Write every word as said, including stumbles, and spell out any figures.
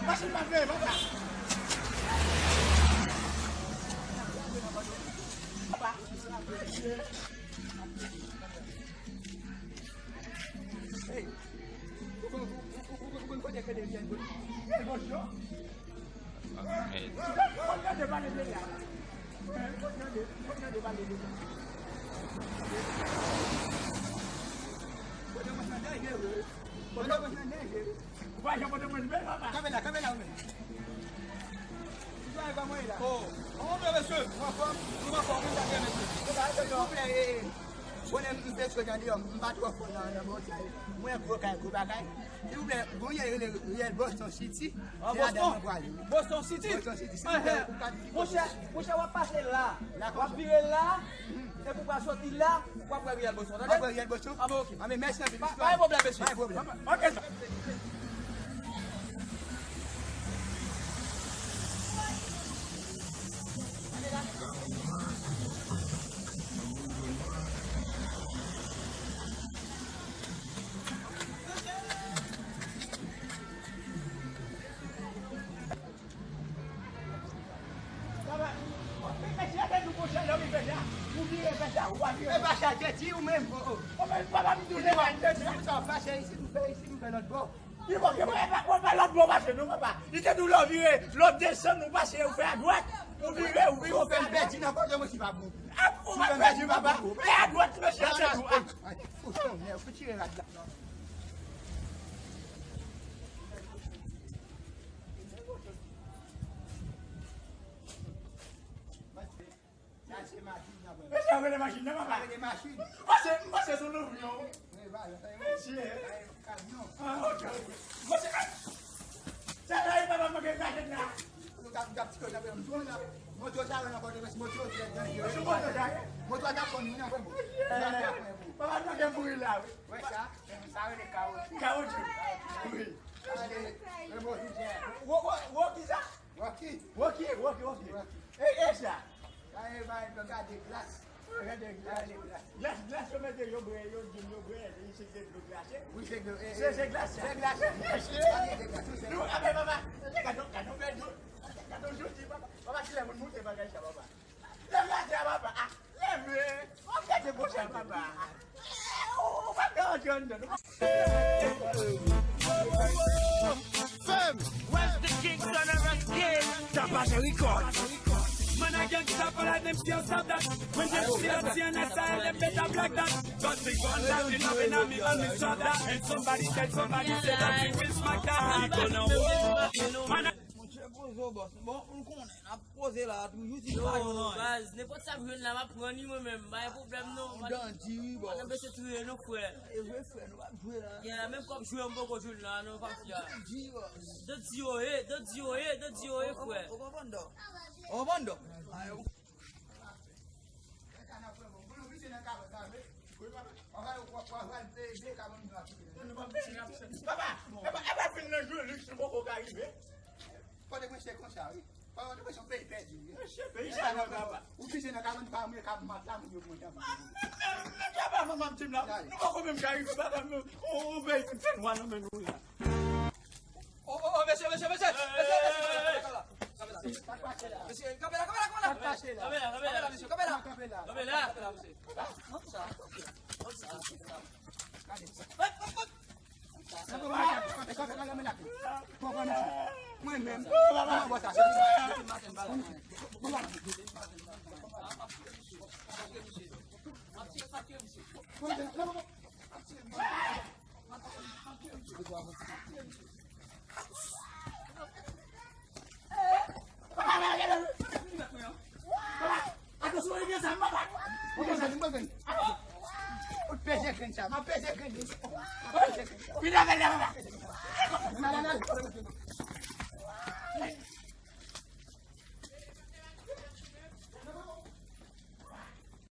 Machin pa vle, papa. Hey. Ou konn, ou, ou, ou, ou konn kote ke de vyèl bòs? Vyèl bòs yo. Mèd. Ou konn kote pale de la. Ou konn kote, ou konn kote pale de la. Pòtoprens nan danje, wi. Pòtoprens nan danje, wi. Ou pa jan Pòtoprens bèl, papa. Kanpe la, kanpe la, ou menm. Sitwayen, kòman w ye la? Oh, kòman w ye, mesye? Nou anfòm? Nou anfòm, nou anfòm, mesye. Silvouplè, eh, eh. Bonè, m, m te sot andeyò, m pa twò fò nan, nan bò sa yo. Mwen gwo kay, gwo bagay. Silvouplè, gon yè rele Riyèl Boston City. Ah, se ladan Boston? Mwen prale, wi. Boston City? Boston City, silvouplè, ou ka di. Monchè, monchè, w ap pase la. W ap vire la. Epi w pral soti la, w ap wè Riyèl Boston, tande? W ap wè Riyèl Boston? Ah, bon, ok. Ah, men mèsi anpil. Pa, pa gen pwoblèm, mesye. Pa gen pwoblèm. Ok, sa. E pa chache ti ou menm. Ou menm papa m tou. Sa w fache isit, ou fè isit, ou fè lòt bò. Li pa gen mwen pa, mwen pa lòt bò mache non, papa. Li te di w lè w vire, lè w desann, ou pase, ou fè adwat. Ou vire, ou vire, ou fè adwat. Ou fè m pèdi nan kote mwen si pa bon. Ah, ou pa pèdi, papa. Fè adwat, mesye, se tou. Ah, fouch tonnè, ou tire rad la. Sa se machin nan, papa. Mesye, rele machin nan, papa. Rele machin. Pase, pase sou nou, non. Mesye. Kamyon. Ah, ok. Mesye, ah. Sa la, papa, manke gajet la. Nou ka, nou ka tike nan pran moto sa yo nan kote, moto yo trè danjere. Sou moto sa, wi. Moto a ta konn nan pran pou. Papa, nou gen mouri la, wi. Wè sa, sa rele kawoutchou. Kawoutchou. Wi. Ale, men bon, Rocky sa? Rocky. Rocky, Rocky, Rocky. Rocky. E, e sa? Sa e bay, gade glas. Gade glas. Gade glas. Glas, glas yo mete yo bwè, yo di m yo bwè, se, se dlo glase. Wi, se dlo, e, se, e, se glas sa. Se glas sa. Gade glas, wi, se. Nou, a, men papa, gade, gade, gade, gade, gade, jodi, papa, papa, kilè moun moute bagay sa, papa? Lève la, papa. Ah, lève. Ou gade bouch papa. Ou pa ka antre anndan, non. Fèm. Where's the king, son of a king? Tapaj Record. Man, I can't stop all of them, can't stop that. When them see that, see and I say, them better block that. But the gun that in up in me, and me shot that. And somebody said, somebody said that we will smack that. We gonna war. Man, I Monchè, poze w, bòs. Bon, ou konnen, n ap poze la, toujou si pa yon nan. Baz, nenpòt sa m jwenn la, m ap pran li mwen menm. Pa gen pwoblèm non. Ou dandi, wi, bòs. Pa nan bezwen touye non, frè. E vre, frè, nou pa jwe la. Yeah, menm kòb jwe m poko jwenn la, non, pa fè a. Dandi, bòs. Dandi yo ye, dandi yo ye, dandi yo ye, frè. Ou konprann, dò? Ou konprann, dò? Papa, epa, epa fin nan jwe lis, nou poko ka rive. Pòtoprens se konsa, wi. Pòtoprens se yon peyi pèdi, wi. Mesye, peyi sa nan papa. Ou pise nan kabann pa mwen, kab mat la, moun yo pran tan. Papa, manman m di m la, nou poko menm ka rive, papa, nou, on, on peyi tout fè nwa nan men nou la. Oh, oh, oh, mesye, mesye, mesye, mesye, mesye, kanpe la, kanpe la, kanpe la. Mesye, kanpe la, kanpe la, kanpe la. Kanpe la, kanpe la, mesye, kanpe la. Kanpe la. Kanpe la, mesye. Kanpe la, kanpe la, mesye. Kanpe la. Kanpe la, kanpe la, kanpe la. Mwen menm. Mwen bò sa. Atansyon, li gen zam, papa. Ou gen zam, ou gen zam. Ou peze grenn sa, m ap peze grenn li. M ap peze grenn sa. Vin avè l la, papa. Nan, nan, nan.